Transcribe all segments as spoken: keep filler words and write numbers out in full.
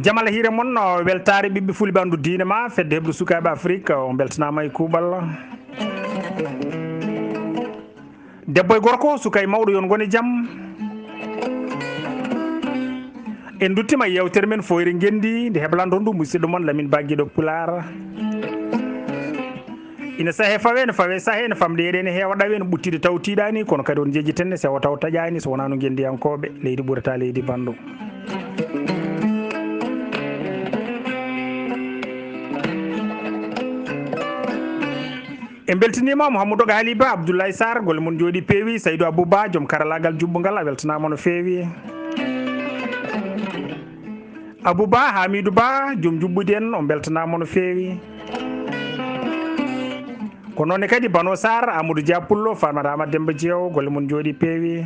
Jamal hiire mon, o weltaare ɓiɓɓe fulɓe anndu diine ma, fedde heɓdu sukaaɓe Afrik, o mbeltanaama e kuuɓal. Debbo e gorko, suka e mawɗo, yon ngone jam. En nduttima e yewtere men Fooyre Ngenndi, nde heblanto ndu musidɗo mon Lamin Ba Giɗo Pulaar. Ina sahe fawe, ne fawe sahe, ne famde eɗen heewa ɗawe, ne ɓuttiɗe taw tiiɗaani, kono kadi on jejjiten ne sewa taw taƴaani, so wonaa no ngenndiyankooɓe, leydi ɓurata leydi banndum. En mbeltiniima Mouhamadou Ghali Ba, Abdoulaye Sarr, golle mon njooɗi peewi, Saydou Abou Ba, joom karalaagal juɓɓungal, a weltanaama no feewi. Abou Ba, Hamidou Ba, joom juɓɓudi en, on mbeltanaama no feewi. Ko noon ne kadi Bano Sarr, Amadou Dia Pullo, Farmata Amadou Demba Jeewo, golle mon njooɗi peewi.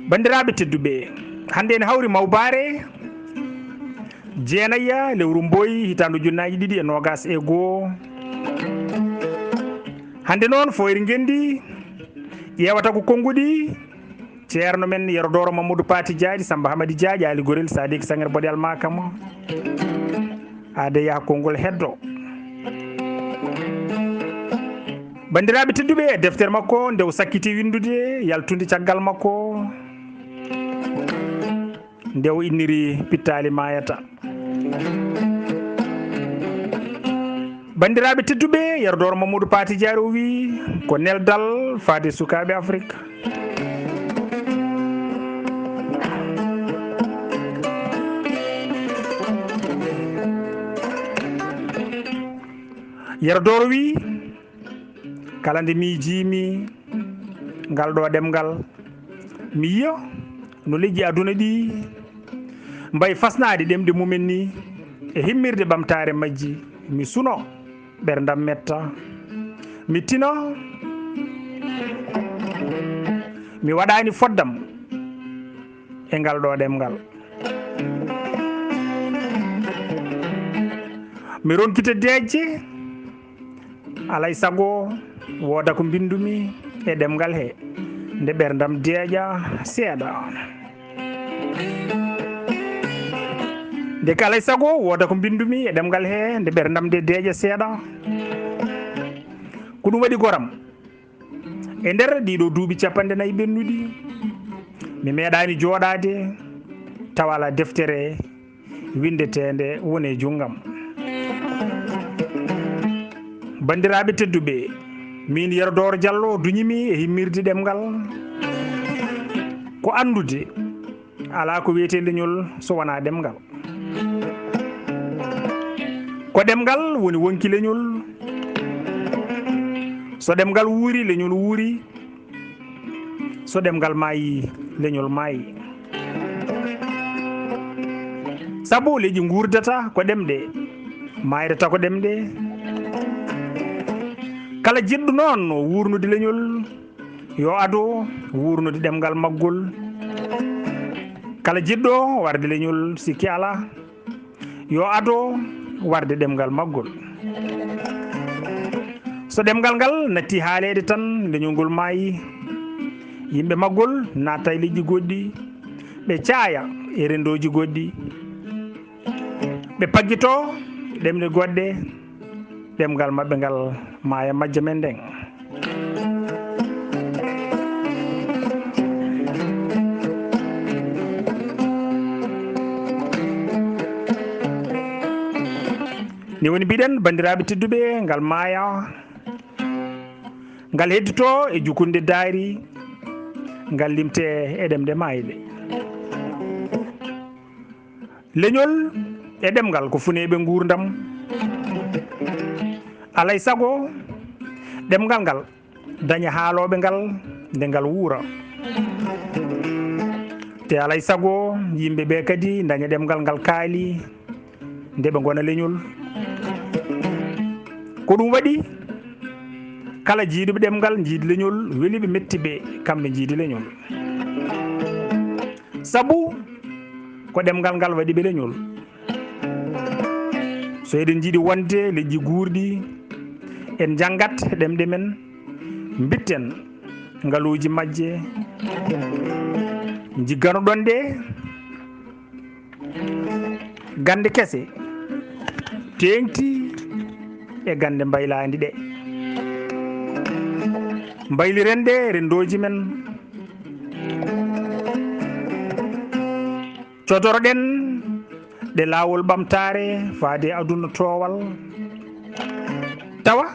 Banndiraaɓe tedduɓe, hannde en hawri Mawbaare, jeenayya lewru Mboy, hitaande ujunnaaji ɗiɗi e noogaas e goo. Hannde noon, Fooyre Ngenndi ƴeewata ko konnguɗi Ceerno men Yero Dooro Mamadou Paati Jaaƴi, Samba Hamadi Jaaƴi, Aali Gorel, Sadik Saŋŋere Boɗe Almakama. Aade yaha konngol heddo. Banndiraaɓe tedduɓe, e deftere makko nde o sakkiti winndude, yaltunde caggal makko, nde o inniri Pittaali Maayata. Banndiraaɓe tedduɓe, Yero Dooro Mamadou Paati Jaari o wii, ko neldal faade sukaaɓe Afrik. Yero Dooro wii, kala nde miijiimi ngal ɗo ɗemngal, mi yiya no leƴƴi aduna ɗi mbayi fasnaade ɗemɗe mumen ni e himmirde ɓamtaare majji, mi suno, ɓerndam metta, mi tino, mi waɗaani foddam e ngal ɗo ɗemngal. Mi ronkita deeƴde, alay sago wooda ko mbinndumi e ɗemngal he, nde ɓerndam deeƴa seeɗa. Nde kala e sago wooda ko mbinndumi e ɗemngal he, nde ɓerndam nde deeƴa seeɗa. Ko ɗum waɗi goram. E nder ɗiɗo duuɓi cappanɗe nayi ɓennuɗi, mi meeɗaani jooɗaade tawa alaa deftere winndeteende woni e junngam. Banndiraaɓe tedduɓe, miin Yero Dooro Jallo duñimi e himmirde ɗemngal. Ko anndude alaa ko wiyetee leñol so wonaa ɗemngal. Ko ɗemngal woni wonki leñol. So ɗemngal wuuri, leñol wuuri. So ɗemngal maayi, leñol maayi. Sabu leƴƴi nguurdata ko ɗemɗe, maayrata ko ɗemɗe. Kala jiɗɗo noon wuurnude leñol, yo ado wuurnude ɗemngal maggol. Kala jiɗɗo warde leñol, sikki alaa, yo ado warde ɗemngal maggol. So ɗemngal ngal natti haaleede tan, leñol ngol maayi. Yimɓe maggol natta e leƴƴi goɗɗi, ɓe caaya e renndooji goɗɗi. Ɓe paggito ɗemɗe goɗɗe, ɗemngal maɓɓe ngal maaya majja men nden. Ni woni mbiɗen, banndiraaɓe tedduɓe, ngal maaya, ngal heddito e jukunde daari, ngal limte e ɗemɗe maayɗe. Leñol e ɗemngal ko funeeɓe nguurndam. Alay sago ɗemngal ngal daña haalooɓe ngal nde ngal wuura. Te alay sago yimɓe ɓe kadi daña ɗemngal ngal kaali nde ɓe ngona leñol. Ko ɗum waɗi kala jiiduɓe ɗemngal njiidi leñol, weli ɓe, metti ɓe, kamɓe njiidi leñol. Sabu ko ɗemngal ngal waɗi ɓe leñol. So eɗen njiɗi wonde leƴƴi guurɗi, en njanngat ɗemɗe men, mbitten ngaluuji majje, Njigganoɗon ɗe gannde kese, teeŋti e gannde mbaylaandi ɗe. Mbayliren ɗe renndooji men. Codoroɗen ɗe laawol ɓamtaare faade aduna toowal. Tawa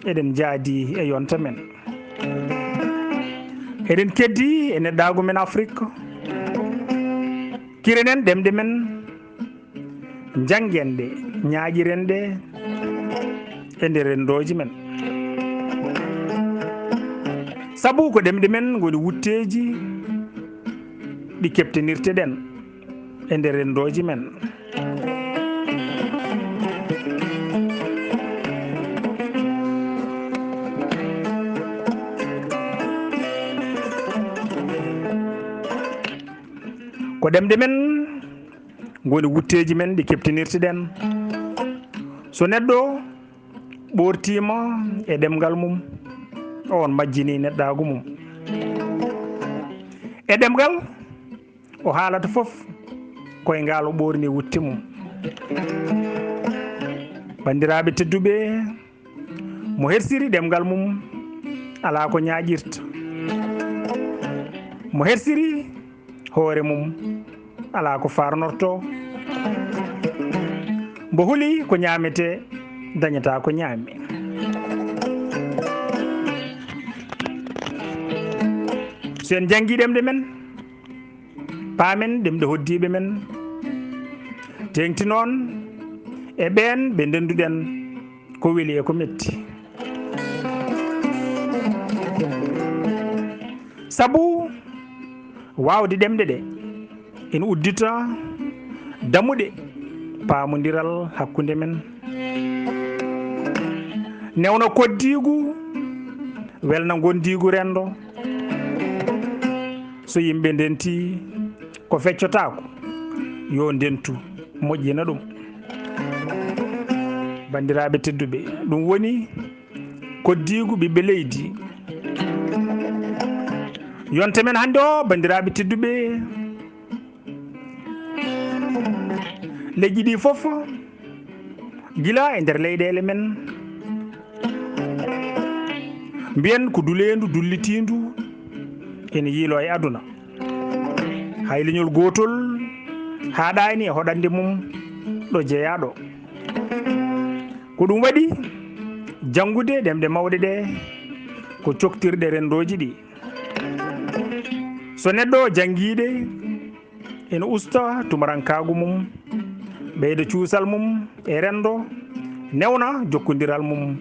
eɗen njaadi e yonta men. Eɗen keddi e neɗɗaagu men Afrik. Kirenen ɗemɗe men, njanngen ɗe, ñaaƴiren ɗe e nder renndooji men. Sabu ko ɗemɗe men ngoni wutteeji ɗi keɓtinirteɗen e nder renndooji men. Ko ɗemɗe men ngoni wutteeji men ɗi keɓtinirteɗen. So neɗɗo ɓoortiima e ɗemngal mum, oon majjinii neɗɗaagu mum. E ɗemngal o haalata fof, koye ngaal o ɓoorni wutte mum. Banndiraaɓe tedduɓe, mo hersiri ɗemngal mum, alaa ko ñaaƴirta. Mo hersiri hoore mum, alaa ko faarnorto. Mbo huli ko ñaametee, dañataa ko ñaami. So en njanngii ɗemɗe men, paamen ɗemɗe hoɗdiiɓe men, teeŋti noon e ɓeen ɓe ndennduɗen ko weli e ko metti. Sabu waawde ɗemɗe ɗe, ina uddita dammuɗe paamondiral hakkunde men, newna koddiigu, welna ngondiigu renndo. So yimɓe ndentii, ko feccotaako, yo ndentu moƴƴina ɗum. Banndiraaɓe tedduɓe, ɗum woni koddiigu ɓiɓɓe leydi. Yonta men hannde o, banndiraaɓe tedduɓe, leƴƴi ɗi fof, gila e nder leyɗeele men, mbiyen ko duleendu dullitiindu ene yiiloo e aduna. Hay leñol gootol haaɗaani e hoɗande mum ɗo jeyaa ɗo. Ko ɗum waɗi, janngude ɗemɗe mawɗe ɗe ko coktirɗe renndooji ɗi. So neɗɗo janngii ɗe, ina usta tumarankaagu mum, ɓeyda cuusal mum e renndo, newna jokkondiral mum.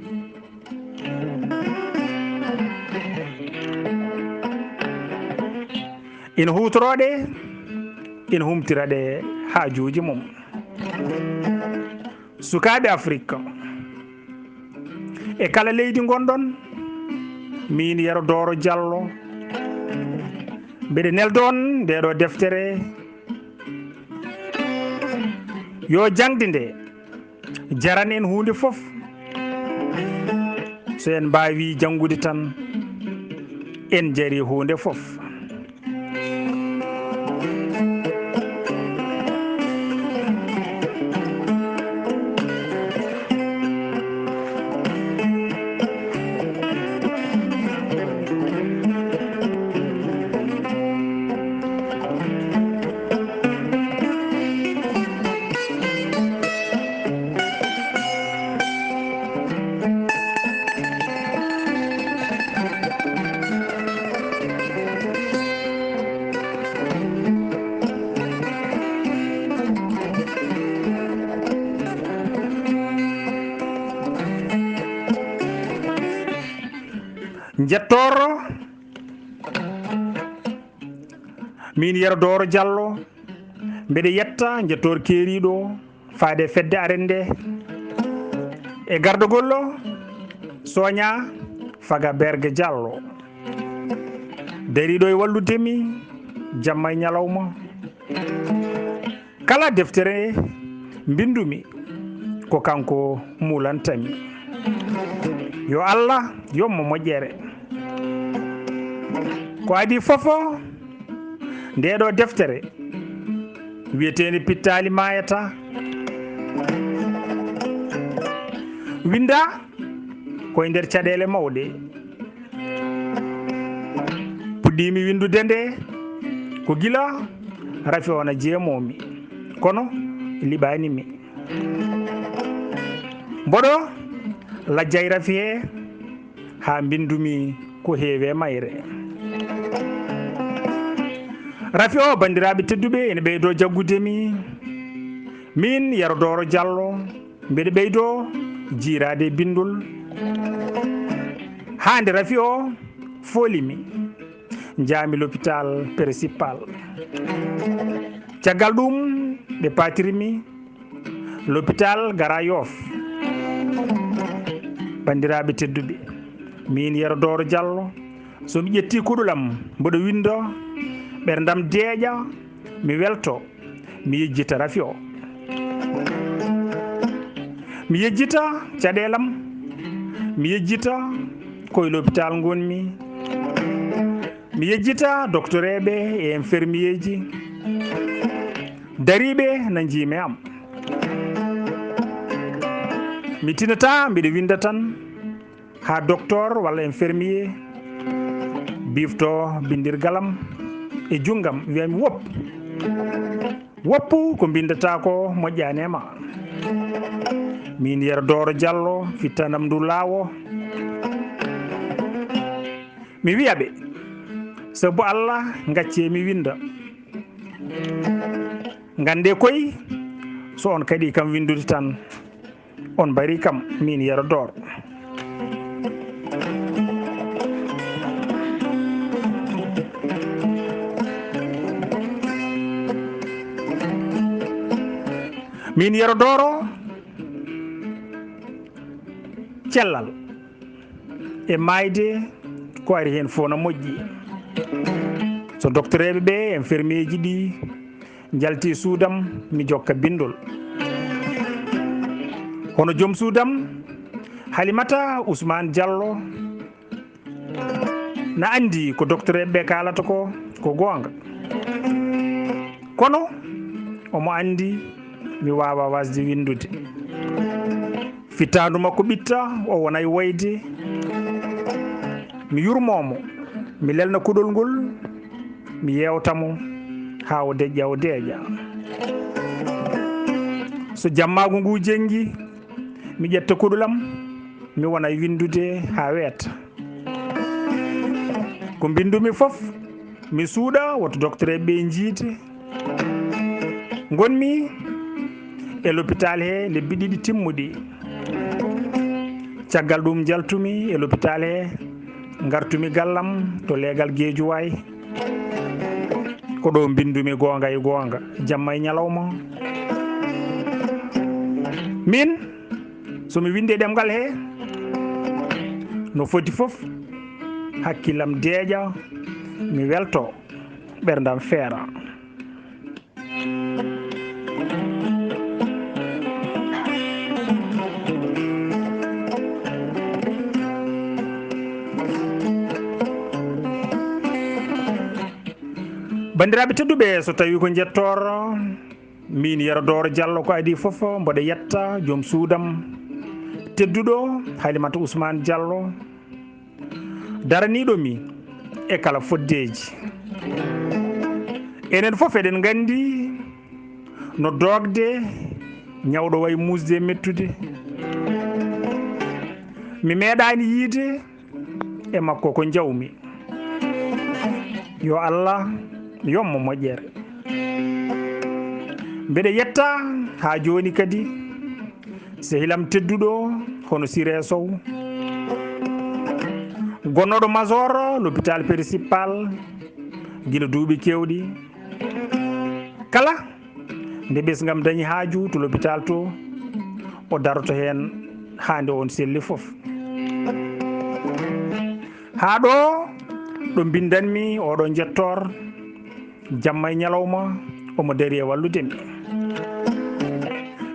Ina huutoroo ɗe, ina humtira ɗe haajuuji mum. Sukaaɓe Afrik, e kala leydi ngonɗon, miin Yero Dooro Jallo, mbeɗa nelda on nde ɗo deftere. Yo jaŋde nde jaran en huunde fof. So en mbaawii janngude tan, en njarii huunde fof. Njettoor, miin Yero Dooro Jallo, mbeɗa yetta njettoor keeriiɗo faade e fedde arende e gardagol Soña Faga Berge Jallo, dariiɗo e wallude mi jamma e ñalawma. Kala deftere mbinndumi, ko kanko muulantami. Yo Allah yoɓ mo moƴƴere. Ko adii fof, ndee ɗoo deftere wiyeteende Pittaali Maayataa winndaa ko e nder caɗeele mawɗe. Puɗɗiimi winndude nde ko gila rafi o na jeemoo mi, kono liɓaani mi. Mboɗo lajjay rafi he haa mbinndumi ko heewi e mayre. Rafi o, banndiraaɓe tedduɓe, ene ɓeydoo jaggude mi. Miin Yero Dooro Jallo, mbeɗa ɓeydoo jiiraade e binndol. Haa nde rafi o fooli mi, njaami l'hôpital principal. Caggal ɗum, ɓe paatiri mi l'hôpital Grand Yoff. Banndiraaɓe tedduɓe, miin Yero Dooro Jallo, so mi ƴettii kuɗol am, mboɗo winndoo, ɓerndam deeƴa, mi weltoo, mi yejjita rafi o. Mi yejjita caɗeelam, mi yejjita ko e l'hôpital ngonmi, mi yejjita doktoreeɓe e infirmiyeeji dariiɓe na njiimi am. Mi tinataa, mbiɗo winnda tan haa doktor walla infirmier biifto binndirgal am e junngam, wiya mi wop. Woppu ko mbinndataa ko moƴƴaani e ma. Miin Yero Dooro Jallo, fittanam ndu laawo. Mi wiya ɓe, sabu Allah, ngaccee mi winnda. Nganndee koy, so on kaɗii kam winndude tan, on mbarii kam, miin Yero Dooro. Miin Yero Dooro, cellal e maayde ko ari heen fof na moƴƴi. So doktoreeɓe ɓe, infirmiyeeji ɗi njalti suudam, mi jokka binndol. Hono joom suudam, Halimata Ousmane Jallo, na anndi ko doktoreeɓe ɓe kaalata ko, ko goonga. Kono omo anndi mi waawaa wasde winndude. Fittaandu makko ɓitta, o wonay woyde. Mi yurmoo mo, mi lelna kuɗol ngol, mi yeewta mo haa o deƴƴa, o deeƴa. So jammaagu ngu jenngi, mi ƴetta kuɗol am, mi wonay winndude haa weeta. Ko mbinndumi fof, mi suuɗa, woto doktoreeɓe ɓe njiide. Ngonmi e l'hôpital he lebbi ɗiɗi timmuɗi. Caggal ɗum, njaltumi e l'hôpital he, ngartumi gallam to leegal Geejuwaay. Ko ɗo mbinndumi goonga e goonga, jamma e ñalawma. Min, so mi winndi e ɗemngal he, no foti fof, hakkillam deeƴa, mi welto, ɓerndam feera. Banndiraaɓe tedduɓe, so tawii ko njettoor, miin Yero Dooro Jallo, ko adii fof mboɗo yetta joom suudam tedduɗo, Halimata Ousmane Jallo, daraniiɗo mi e kala foddeeji. Enen fof eɗen nganndi no doogde ñawɗo wayi muusde e mettude. Mi meeɗaani yiide e makko ko njawmi. Yo Allah yommo moƴƴere. Mbeɗa yetta haa jooni kadi sehilam tedduɗo hono Siré Sow, gonnooɗo major l'hôpital principal gila duuɓi keewɗi. Kala nde ɓesngam dañi haaju to l'hôpital to, o daroto heen haa nde on selli fof. Haa ɗo, ɗo mbinndanmi oɗo njettoor, jamma e ñalawma, omo darii e wallude mi.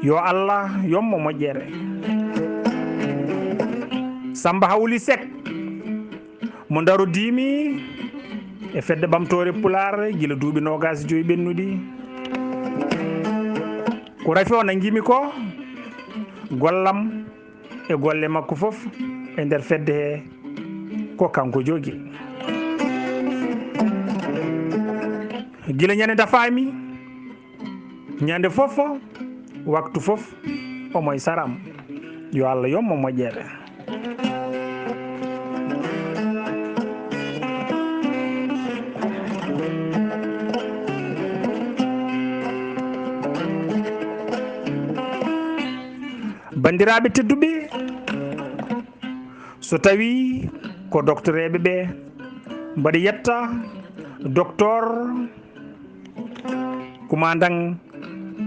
Yo Allah yommo moƴƴere. Samba Hawli Seck, mo ndarodii mi, e fedde ɓamtoore Pulaar gila duuɓi noogaas e joy ɓennuɗi. Ko rafi o nanngii mi ko, gollam e golle makko fof e nder fedde he ko kanko jogi. Gila ñande dafaami, ñande fof, waktu fof, omo e saram. Yo Allah yoɓ mo moƴƴere. Banndiraaɓe tedduɓe, so tawii ko doktoreeɓe ɓe, mbaɗa yetta docteur Kumandaŋ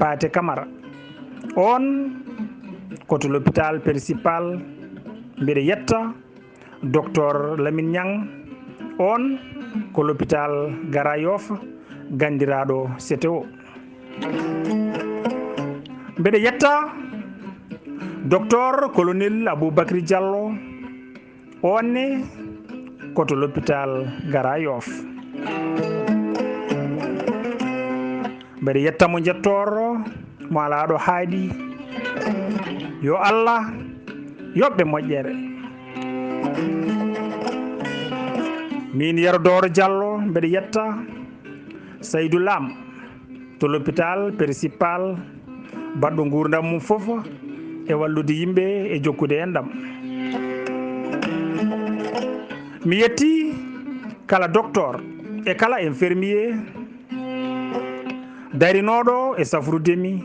Paate Kamara. On ko to l'hôpital principal, mbeɗa yetta docteur Lamine Niang. On ko l'hôpital Grand Yoff, ganndiraaɗo C T O. Mbeɗa yetta docteur colonel Aboubacry Diallo. On ne ko to l'hôpital Grand Yoff. Mbeɗa yetta mo njettooro mo alaa ɗo haaɗi. Yo Allah yoɓ ɓe moƴƴere. Min Yero Dooro Diallo, mbeɗa yetta Saydou Lam to l'hôpital principal, baɗɗo nguurndam mum fof e wallude yimɓe e jokkude enɗam. Mi yetti kala docteur e kala infirmier darinooɗo e safrude mi.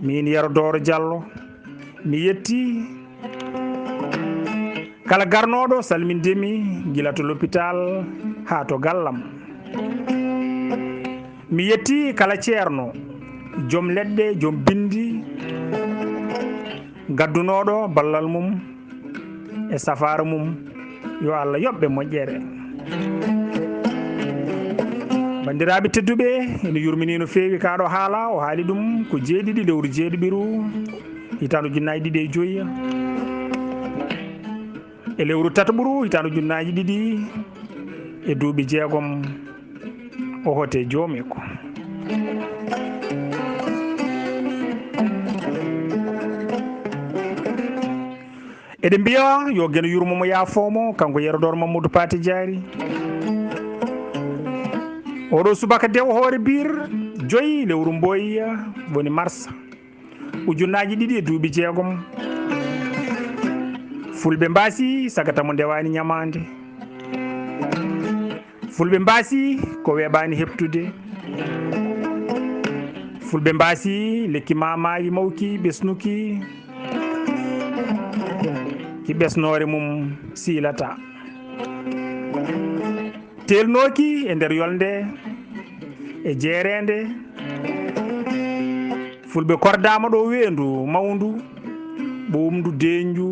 Min Yero Dooro Diallo, mi yetti kala garnooɗo salminde mi gila to l'hôpital haa to gallam. Mi yetti kala ceerno, joom leɗɗe, joom binndi, gaddunooɗo ballal mum e safaara mum. Yo Allah yoɓ ɓe moƴƴere. Banndiraaɓe tedduɓe, ene yurminii no feewi kaa ɗo haala, o haali ɗum ko jeeɗiɗi lewru jeeɗiɓiru, hitaande ujunnaaji ɗiɗi e joyi. E lewru tataɓuru, hitaande ujunnaaji ɗiɗi e duuɓi jeegom, o hote joomiiko. Eɗen mbiya yo Geno yurmo mo, yaafoo mo, kanko Yero Dooro Mamadou Paate Jaari. Oɗo subaka dewo hoore biir, joyi lewru mboy, woni mars, ujunnaaji ɗiɗi e duuɓi jeegom. Fulɓe mbaasi sagata mo ndewaani ñamaande. Fulɓe mbaasi ko weeɓaani heɓtude. Fulɓe mbaasi lekki ma maayi mawki ɓesnuki. Ki ɓesnoore mum siilata. Teelnooki e nder yolnde e jeereende. Fulɓe kordaama ɗo weendu mawndu, ɓuuɓndu, deenju,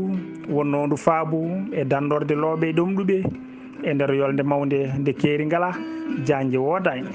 wonnoondu faabu e danndorde looɓe e ɗomɗuɓe e nder yolnde mawnde nde keeri ngala, jaanje woodaani.